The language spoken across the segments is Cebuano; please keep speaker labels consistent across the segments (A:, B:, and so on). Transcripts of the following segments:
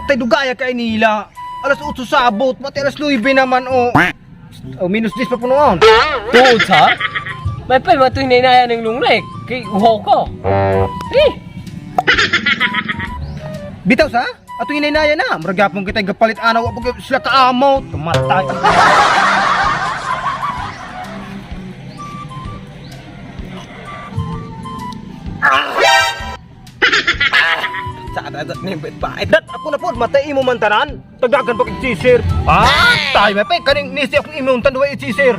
A: Matay dugaya kay nila. Alas 8 sa abot, matay alas 9 naman oh. Oh, minus 10 pa punoon.
B: Tuod sa? May pa matoy na ng lungnek. Kay uhaw ko. Eh,
A: Bitaw sa? Atong inaynaya na. Murag gapon kita gapalit ana wa pag sila kaamot. Kamatay. Dat ako na po, matay imo man tanan. Tagagan pa kay sisir. Ah, tay may pa kaning nisi akong imong tanduay sisir.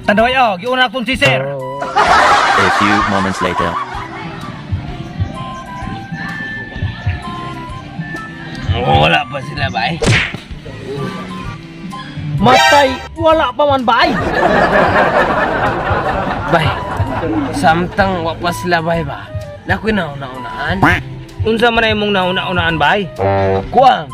A: Tanduay oh, giuna akong sisir.
C: A few moments later.
B: Wala pa sila bay.
A: Matay, wala pa man bay.
B: Bay, samtang wa pa sila bay ba? Nakoy na una-unaan.
A: Unsa man ay imong nauna-unaan bay?
B: Kuang,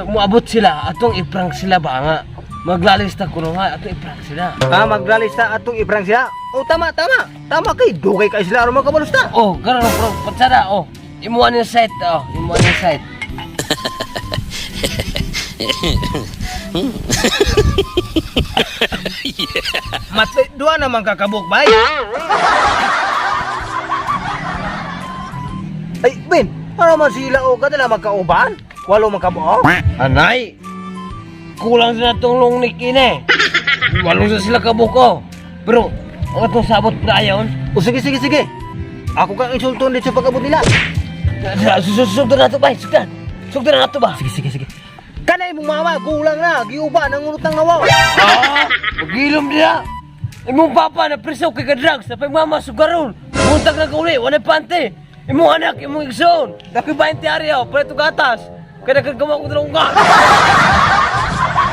B: muabot sila, atong i-prank sila ba nga? Maglalista ko nga, atong i-prank sila.
A: Ah, maglalista atong i-prank sila. Oh, tama, tama. Tama kay dugay kay sila aron makabalos ta.
B: Oh, karon prank patsara, oh. Imuan yung site, oh. Imuan yung site.
A: Matay, duha naman kakabuk bay. Ay, Ben, para man sila o kadala magkauban? Walo magkabuo?
B: Anay, kulang sila tong lungnik ini. Walong sa sila kabuko. Pero, ang atong sabot na ayon,
A: O sige, sige, sige. Ako kang insulton dito sa pag-abot nila.
B: Sugdan na ito ba? Sugdan! Sugdan na ito ba?
A: Sige, sige, sige. Kanay mong mama, gulang na, giuba, nangunot ng nawaw.
B: Ah! Magilom nila! Imong papa na preso kay ka-drugs, na pagmama sugaron, buntag na kauli, wala pante. Imong anak, imong igsoon, nakoy 20 area, palit og gatas. Kaya nagkagawa ko dalawang ka.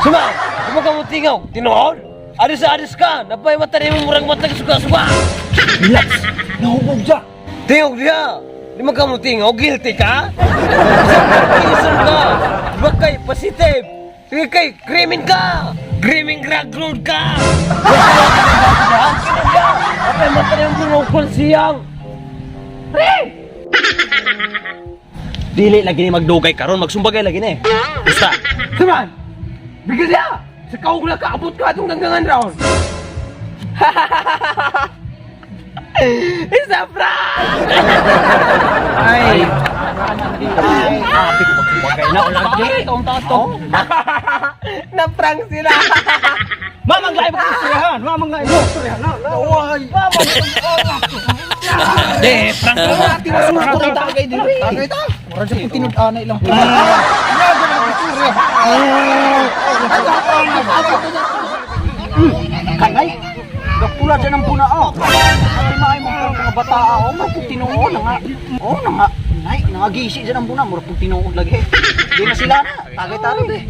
B: Suma, kuma ka mo tingaw, tinuod? Aris aris ka, napay mata rin mong murang mata suka-suka.
A: Relax, nahubog siya.
B: Tingog diha! Di man ka mo tingaw, guilty ka? Isang ka! Di ba kay positive? Sige kay, krimen ka! Krimen drug lord ka! Apay mata rin mong murang siyang! Pre!
D: Dili lagi ni magdugay karon, magsumbagay lagi ni. Basta.
B: Saman! Bigil diha! Sa kaog na kaabot ka atong ganggangan round! It's a prank!
A: Ay,
D: Bagay na lagi.
B: Na-prank sila!
A: Mamang lain mo istoryahan, mamang lain mo istoryahan. Naway.
D: De, prank ka.
A: Tagay tagay diri. Tagay ta. Mura sa tinud-anay lang. Kanay. Gapula dyan ang puna oh. Ate maay mo mga bata oh, mura pug tinuod na nga. Oh na nga. Nay, nangagisi dyan ang puna, mura pug tinuod lagi. Di na sila na. Tagay tagay.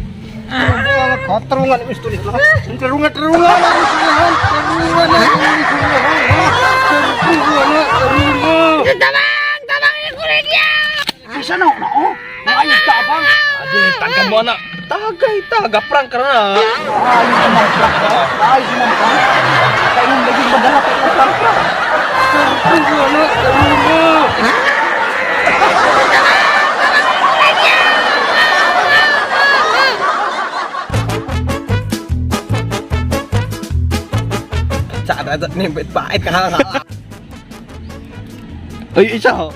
A: Katrungan ang istorya. Tarungan, tarungan ang istoryahan. Tarungan ang istoryahan. Tarungan na, tarungan. Asa na na oh? Naayos ka abang.
D: Ade, tangkan mo ana. Tagay ta, gaprank ka na.
A: Ayos naman prank ka. Ayos naman prank. Kaya yung lagi madala kay yung prank ka.
D: Tarungan na, tarungan. Sa ni pait ka. Ay, isa oh.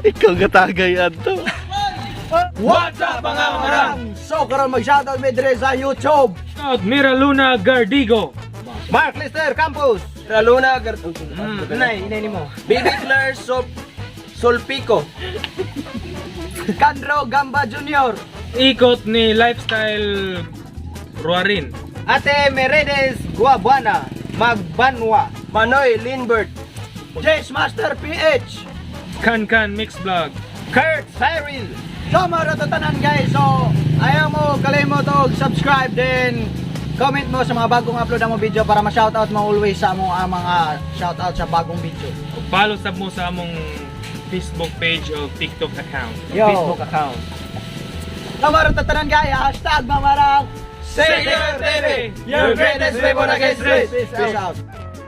D: Ikaw gatagay ato.
A: What's up mga kamarang? So karon mag-shoutout mi dire sa YouTube.
E: Out Mira Luna Gardigo.
A: Mark Lister Campos.
B: Raluna, gar...
A: Inay, inay nimo.
B: Baby Claire Sol... Solpico.
A: Kandro Gamba Jr.
E: Ikot ni Lifestyle Ruarin.
A: Ate Meredes Guabuana Magbanwa.
B: Manoy Lindbert.
A: Jess Master PH.
E: Kan Kan Mix Vlog.
A: Kurt Cyril. So mga tanan guys, so ayaw mo kalimot og subscribe then comment mo sa mga bagong upload na mo video para ma-shoutout mo always sa mo ang mga shoutout sa bagong video.
E: Follow sab mo sa among Facebook page o TikTok account.
A: Yo.
E: Facebook account.
A: So mga tanan guys, hashtag mamarang
E: Sailor TV, your greatest weapon against race.
A: Peace out.